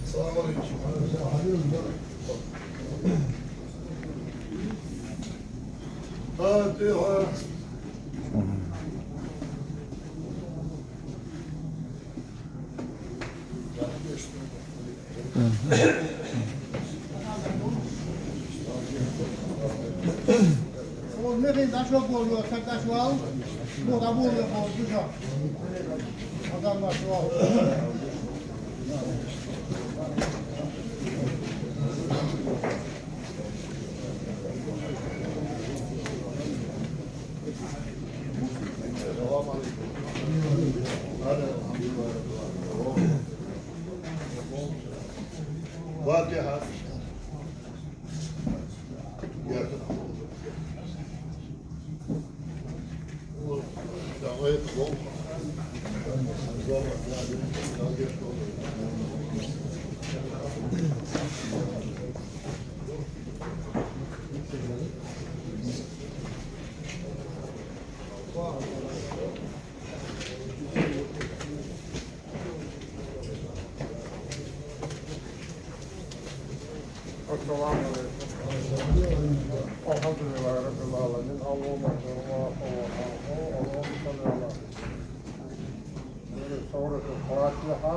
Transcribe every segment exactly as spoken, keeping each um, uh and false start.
السلام عليكم. فاتحة. فاتحة. السلام عليكم. الحمد لله رب العالمين. اللهم صل على، اللهم صل على سورة الفاتحة.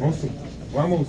Vamos. Vamos.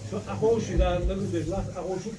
Шо аховши да, нагуш деш лац аховшу.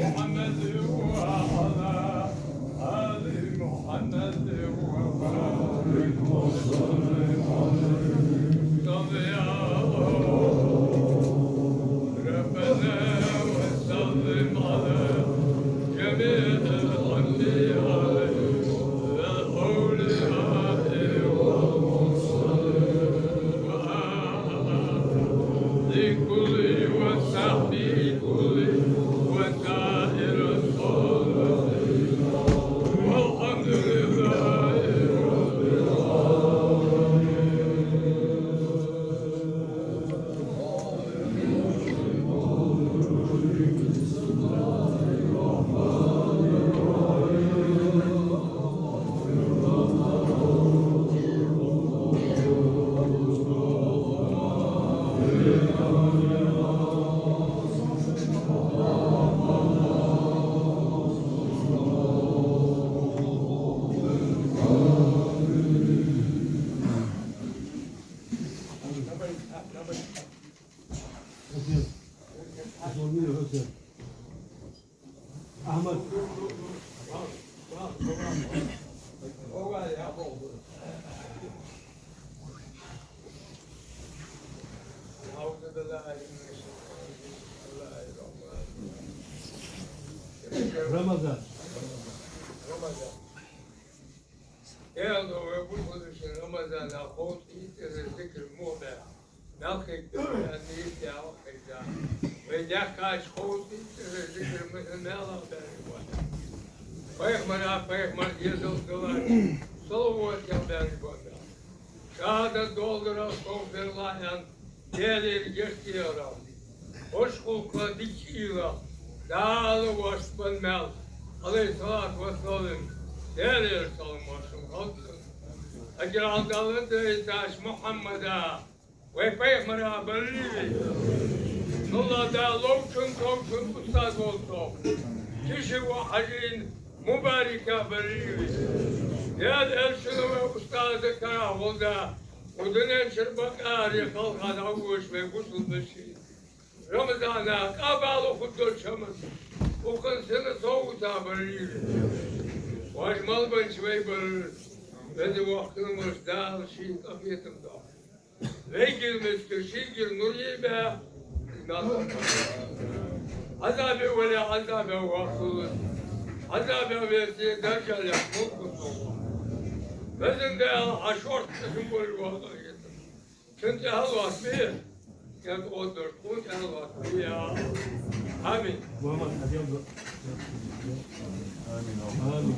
محمد وعلى آل محمد وبارك وسلم عليه. صل يا ربنا وسلم على جميع الأنبياء والأولياء والمرسلين. لكل وصحبه كل وسائر الصالحين. أحمد. رمضان. رمضان. Даьла вай бусалба динчу Рамазана ховш, из тӀера зикар муха баьхаб? Мел хьийга да, нийса да, хьийга да. Вай даьхкача ховш, из тӀера зикар ма-, мел а баьржа ба. Пайхамара, пайхамара дезал далар, салават ял баьржа ба. Шахьадат доладар, астагӀфируллахӀ аьнна, Даьлагара гешт дехар, хӀорш гӀулакх, дика уйла, Дала воашта бенна мел, Ӏалайхи ссалату вассалам, Даьлагара салам-моаршал хилда цунна. Эггара Ӏаламат дайта Мухьаммада, вай пайхамара баларий вай? Аллахӏ Дала ловчун, товчун устаз волчох, тиша вола Хьажийна мубарика баларий вай? Даьла элчано вай устаза карагӀволда, укх дунен чура бакъ аре халкъа дӀавоша вай бусалба динчу Рамазана къоабал хургдолча хӀаман, укхан сина совгӀата баларий вай? Вож мел бенча вай балар, Веза-Воккха хинна волча Дала шийна къахетам дойла. Вайгара мискача шийгара нур е баь, Ӏазабе вале, Ӏазабе вахалва, Ӏазабе веза даржа лаьца мукъа хургва. Везан Даьла, Хьа шортта хинна болаш вахалва. Цун тӀехьа лоаттабе, кӀезиг-кӀоаддараш тхона тӀехьа лоаттабе, я АллахӀ. Амин. Амин.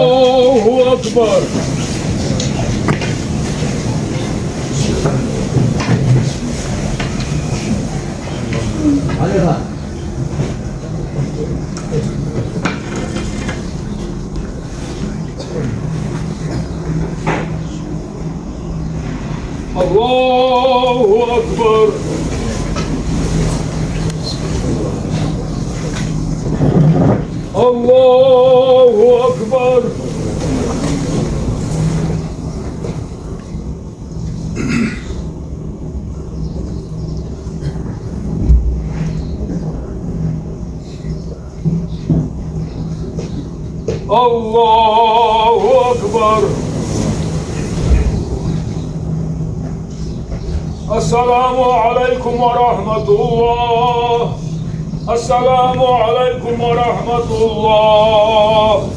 الله أكبر. الله أكبر. الله أكبر. الله أكبر. السلام عليكم ورحمة الله. السلام عليكم ورحمة الله.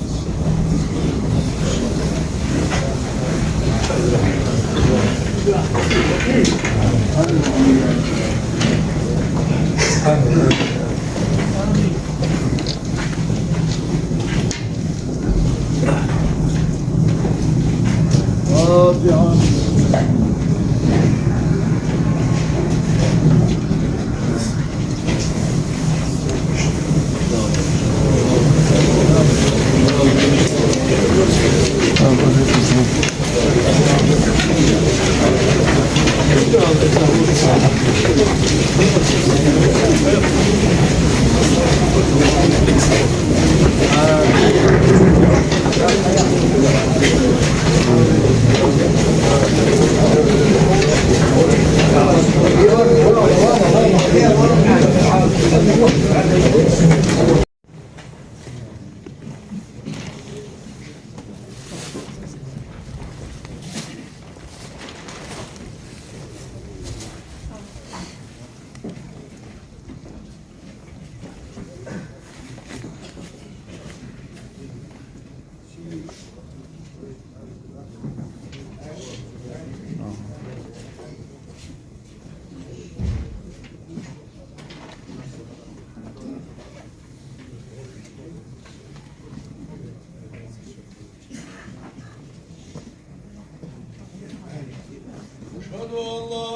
أشهد أن لا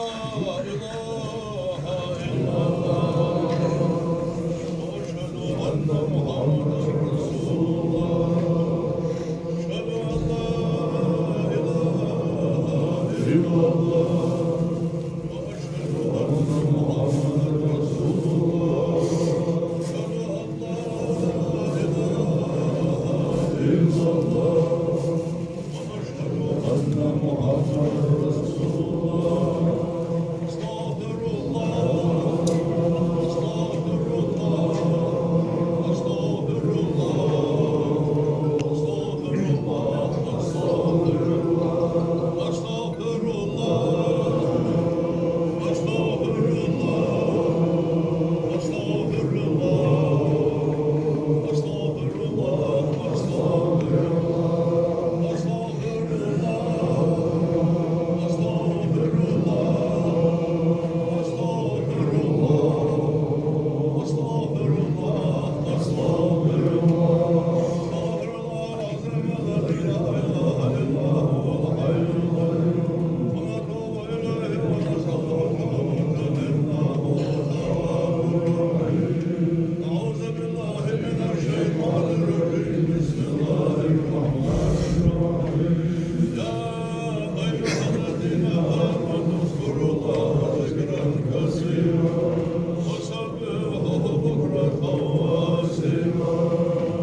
إله إلا الله، وأشهد أن محمدا رسول الله. أشهد أن لا إله إلا الله، وأشهد أن محمدا رسول الله. أشهد أن لا إله إلا الله، وأشهد أن محمدا رسول الله. أستغفر الله، أستغفر الله، أستغفر الله، أستغفر الله، أستغفر الله، أستغفر الله، أستغفر الله، أستغفر الله، أستغفر الله، أستغفر الله. أعوذ بالله من الشيطان الرجيم. بسم الله الرحمن الرحيم. يا أيها الذين آمنوا اذكروا الله ذكرا كثيرا وسبحوه بكرة وأصيلا.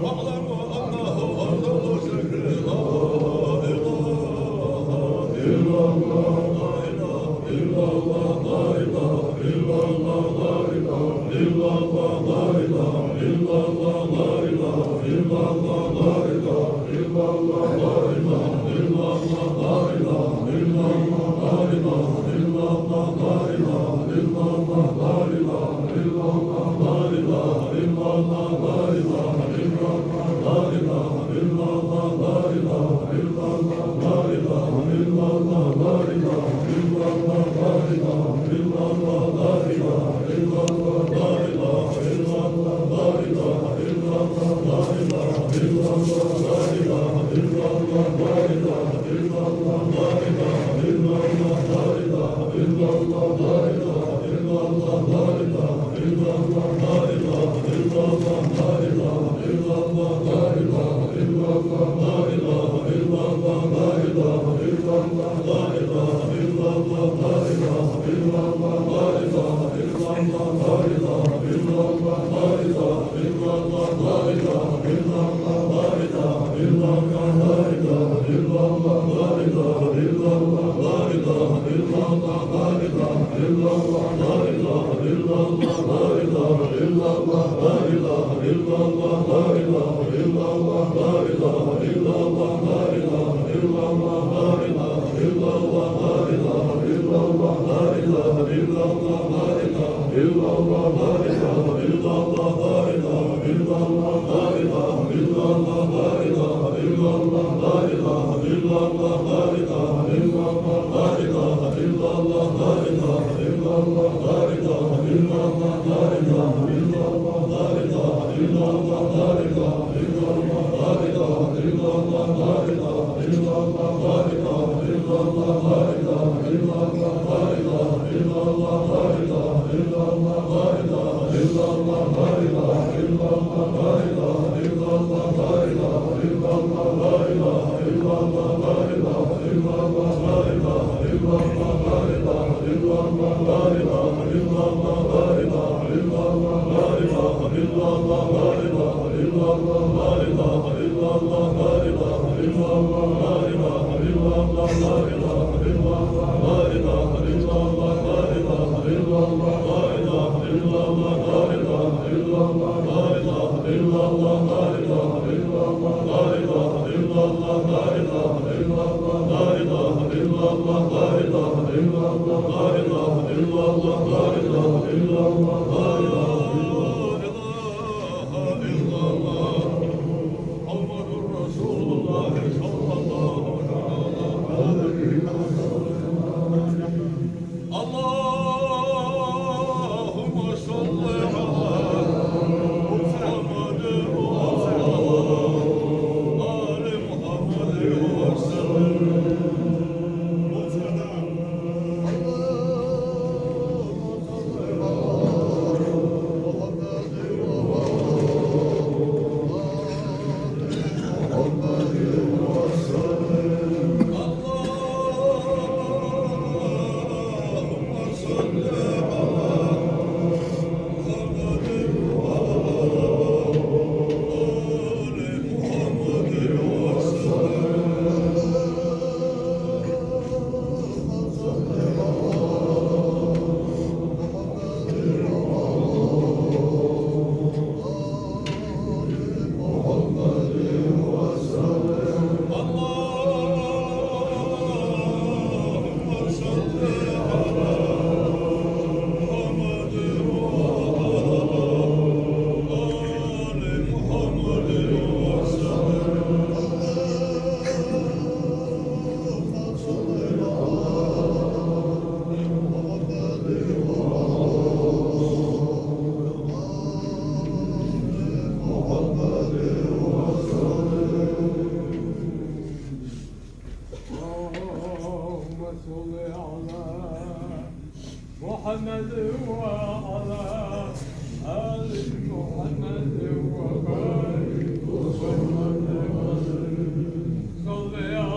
واعلموا أنه أفضل الذكر لا إله إلا الله. اللهم صل على محمد وعلى آل محمد وسلم. اللهم صل على محمد وعلى آل محمد وبارك وسلم. صل يا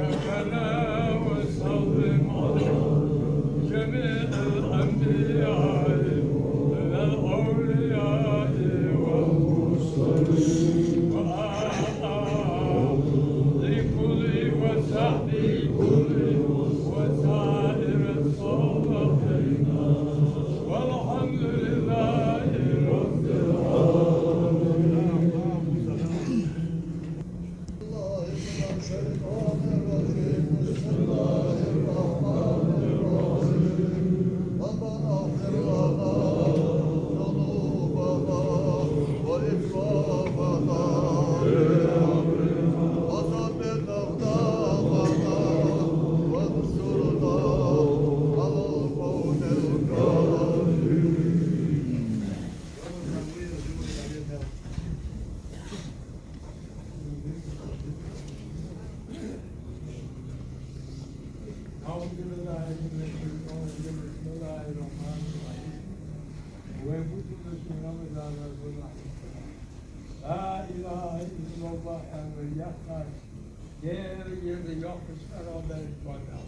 ربنا وسلم على جميع الأنبياء والأولياء والمرسلين وآل كل وصحبه كل وسائر الصالحين. لا إله إلا الله аьнна яхаш, Дала ерза йоккхача цӀерах баьрг ба мел.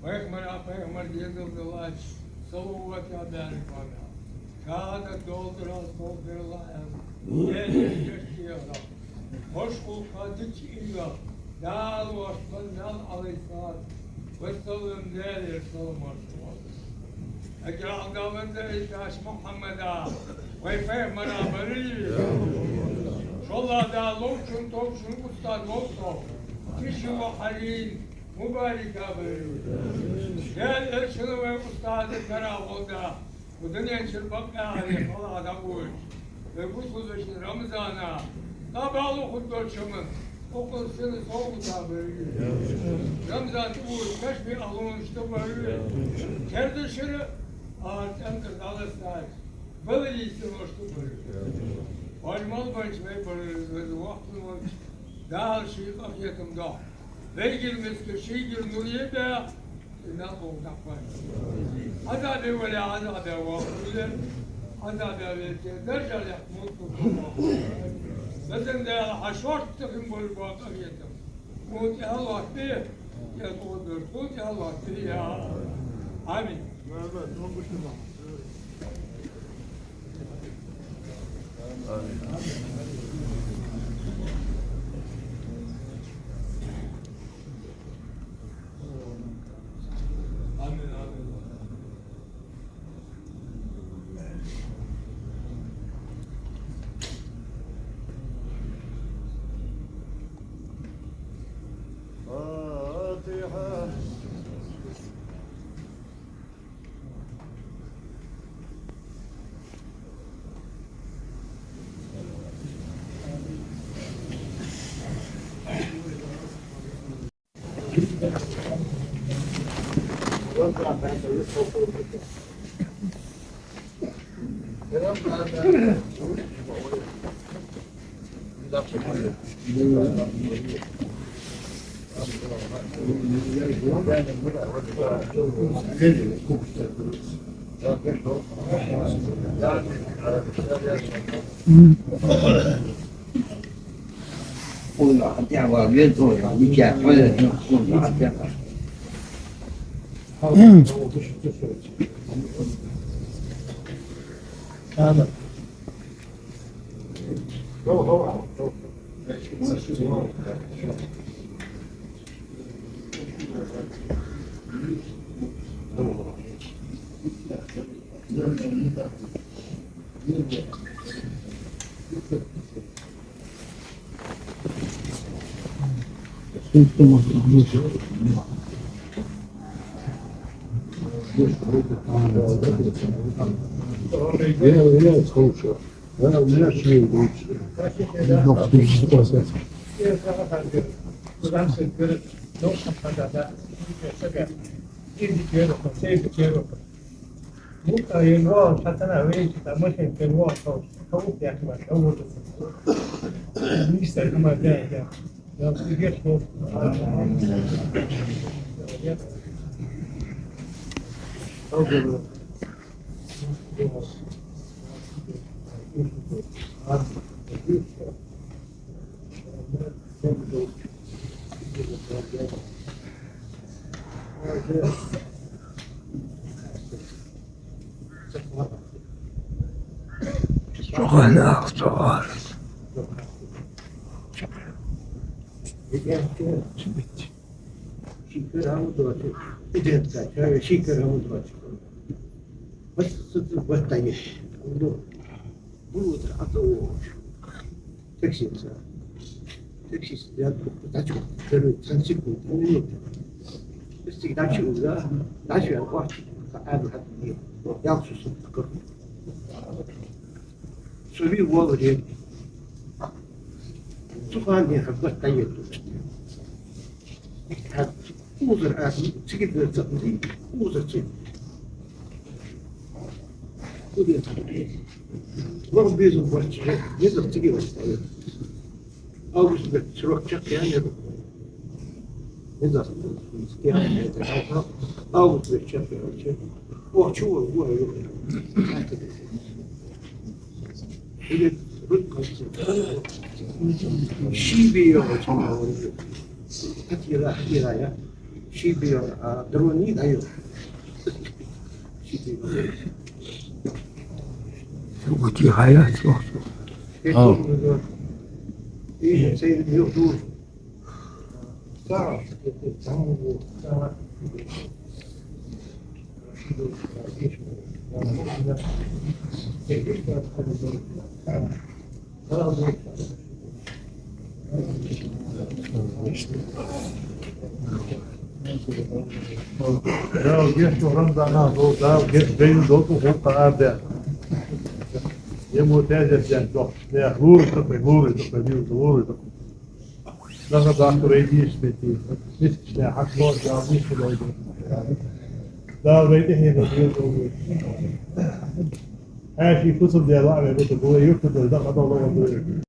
Пайхамара, пайхамара дезал далача салаватах баьрг ба мел. Шахадат долдарал, долдарал аьнна, Дала ерза гӀаш кхера. Хошхулкха дича ийла, Дала воаш бан мел, Ӏалайхи ссалату ва ссалам, Даьлера салам-моаршал хилда. Эггара Ӏалдаланза Ӏийсас Мухьаммада, вай пайхамара барий? ШоллагӀа, Дала ловчун, товчун устаз волча, тиша ва хьарин мубарика барий. Даьла элчана вай устаза кара волда. Укх дунен чура бакъ аьле хала дӀагӀуш, вай бусалба вешин Рамзана, къабал хургдолча шаман, укхун сина совгӀата барий. Рамзан тӀагӀуш кашамий ахлонаш тӀа барий. Керда шера а цӀен тӀара дӀалаьцача баларий синош тӀа барий. Вай мел баьча вай барий, вай вахтан ваьча Дала ший къахетам дохьа. Вайгара мискача шийгара нур е баьха, и мел гӀулакх дӀакхоачаш. Ӏазабе вале, Ӏазабе вахале, Ӏазабе вале, даржа лехь мутӀа вахале. Везан Даьла, хьа шортта хин болаш бола къахетам тхона тӀехьа лоаттабе, я тхона тӀехьа лоаттабе, я Аллахь. Амин. فاتحة. Чухана ахча гӀар. Шикар хӀама доацаш, идет кача, шикар хӀама доацаш. Бат, бат, бат, тайеш. Ну, булутра ата о. Таксица. Таксист я дачу, первый тридцать секунд, минута. Истиг дачу уже, дачу я вахт, а аду хат не. Я всё сутка. Суби вовремя. Цу хана дехар бат тайет. Узар а, циги дер цакъди, узар циги. Куди? Вон безу борче, безу циги вон. Август бет срок чакх я неру. Не знаю, август бет чакх я неру. О, чего, о, о. Или рут конце. Ший бе йоагӀача хӀатира, хӀатира я. Ший бе йоагӀа, а, дрони дӀайо. Ший бе йоагӀа. Утихая, сох, сох. Э, а. Тоже надо. И цей юрду. Дала гешт ду, Рамзан, Дала гешт, бейна долу хӀума кхаъ арда. Ему тезет ден дохуш, нех лур такой, лур такой, лур такой. Нах дахкар вай дийшабе, мискача хьакъ лоцу Дала дийшабе. Дала вай тӀехьенах веза вай. Хьаьший кусам дела а вай буту, вай юртара дакъа дала вай.